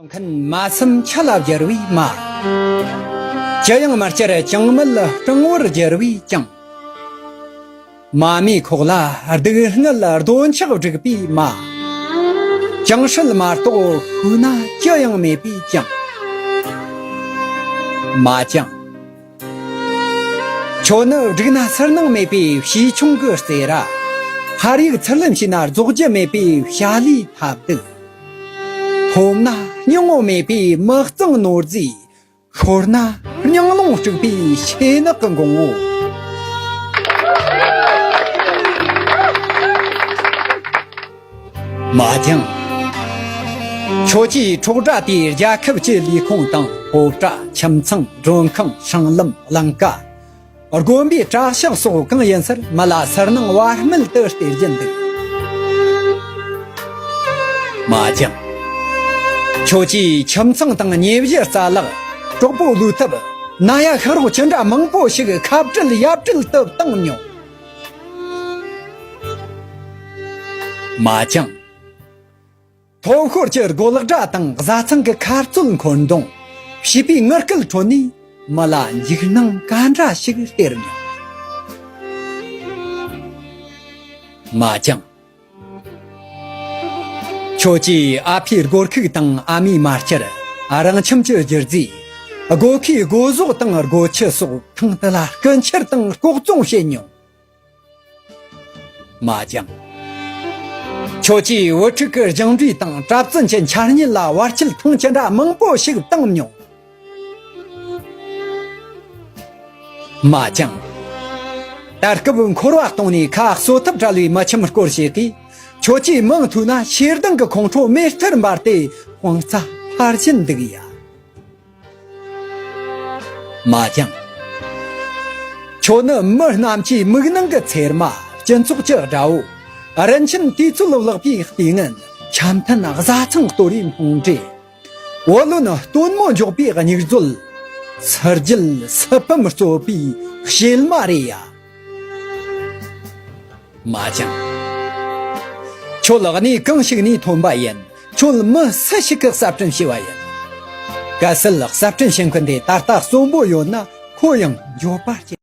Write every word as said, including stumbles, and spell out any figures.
མཁན་མ་སེམས་ཆ་ལ་བསྒྱུར་བའི་མ། ཅི་ཡང་མི་སྐྱུར་ཅང་མེད་སྤྲང་བོར་བསྒྱུར་བའི་ཅང་། མ་མའི་ཁོག་ལ་སྡུག་བསྔལ་རྡོ་འཆག་བསྒྲིགས་པའི་མ། ཅང་སྲིད་མ་གཏོགས་ཤུལ་ན་ཅི་ཡང་མེད་པའི་ཅང་། མ་ཅང་། ཁྱོད་ནི་བསྒྲིགས་ན་ཚུར་སྣང་མེད་པའི་བྱིས་ཆུང་གི་རྩེད་ར། ཕར་གཡུག་ཚུར་ལེན་བྱས་ན་རྫོགས་རྒྱུ་མེད་པའི་བྱ་ལས་ཐབས་སྡུག། ཐོབ་ན་སྙིང་བོ་མེད་པའི་མི་གཙང་ནོར་རྫས། ཤོར་ན་སྙིང་རླུང་དཀྲུགས་པའི་ཤེས་ནག་གི་འགོང་བོ། མ་ཅང་། ཁྱོད་ཀྱིས་འཕྲོག་དགྲ་དེའི་རྒྱལ་ཁབ་ཀྱི་ལས་ཁུངས་དང་སློབ་གྲྭ། ཁྱིམ་ཚང་། མགྲོན་ཁང་། སྲང་ལམ། གླིང་ཀ། དགོན་པའི་གྲྭ་ཤག་སོགས་གང་ཡིན་སར་མི་ལ་ཚུར་སྣང་བར་མེད་དུ་སྟེར་གྱིན་འདུག། མ་ཅང་། ཁྱོད་ཀྱིས་ཁྱིམ་ཚང་དང་ཉེ་གཞི་རྩ་ལག། གྲོགས་པོ་བློ་ཐུབ། ན་ཡ་ཤག་རོགས་ཅི་འདྲ་མང་པོ་ཞིག་ཁ་བྲལ་ཡ་བྲལ་དུ་བཏང་མྱོང་། མ་ཅང་། ཐོབ་ཤོར་གྱི་རྒོལ་སྒྲ་དང་བཟའ་ཚང་གི་ཁ་རྩོད་འཁོན་རྡུང་། བྱིས་པའི་ངུ་སྐད་ཁྲོད་ནས་མི་ལ་འཇིགས་སྣང་ག་འདྲ་ཞིག་སྟེར་མྱོང་། མ་ཅང་། ཁྱོད་ཀྱིས་ཨ་ཕའི་སྒོར་ཁུག་དང་ཨ་མའི་མ་སྐྱར། རང་ཁྱིམ་གྱི་རྒྱུ་རྫས། སྒོ་ཁའི་སྒོ་ཟོག་དང་སྒོ་ཁྱི་སོགས་ཐེངས་དུ་ལ་རྐུ་འཁྱེར་དང་ལྐོག་བཙོང་བྱེད་མྱོང་། མ་ཅང་། ཁྱོད་ཀྱིས་བུ་ཕྲུག་གི་སྦྱངས་འབྲས་དང་གྲྭ་བཙུན་གྱི་འཆད་ཉན་ལ་བར་ཆད་ཐེངས་ཅི་འདྲ་མང་པོ་ཞིག་བཏང་མྱོང་། མ་ཅང་། ད་སྐབས་འཁོར་བ་སྟོང་ནས་ཁ་གསོ་ཐབས་བྲལ་བའི་མི་ཁྱིམ་སྐོར་ཞིག་གིས། ཁྱོད་ཀྱིས་མིང་ཐོས་ན་ཞེ་སྡང་གི་ཁོང་ཁྲོ་མེ་ལྟར་འབར་ཏེ་དབང་རྩ་འཕར་བཞིན་འདུག་ཡ། མ་ཅང་། ཁྱོད་ནི་མི་རྣམས་ཀྱི་མིག་ནང་གི་ཚེར་མ། སྤྱི་ཚོགས་ཀྱི་དགྲ་བོ། རིན་ཆེན་དུས་ཚོད་བརླག་པའི་ལྟས་ངན། འཆམ་མཐུན་བཟའ་ཚང་གཏོར་བའི་སྨོན་འདྲེ། བུ་ལོན་སྟོན་མོ་འཇོག་པའི་སྙིགས་རྫོད། སུ་རྒྱལ་སུ་ཕམ་རྩོད་པའི་གཤེད་མ་རེད་ཡ། མ་ཅང་། ཁྱོད་གནས་གང་ཞིག་ནས་ཐོན་པ་ཡིན། ཁྱོད་མི་སུ་ཞིག་གི་གསར་སྐྲུན་བྱས་པ་ཡིན། གལ་སྲིད་གསར་སྐྲུན་བྱེད་མཁན་དེ་ད་ལྟ་གསོན་པོ་ཡོད་ན། ཁོ་ཡང་འགྱོད་པ་སྐྱེ།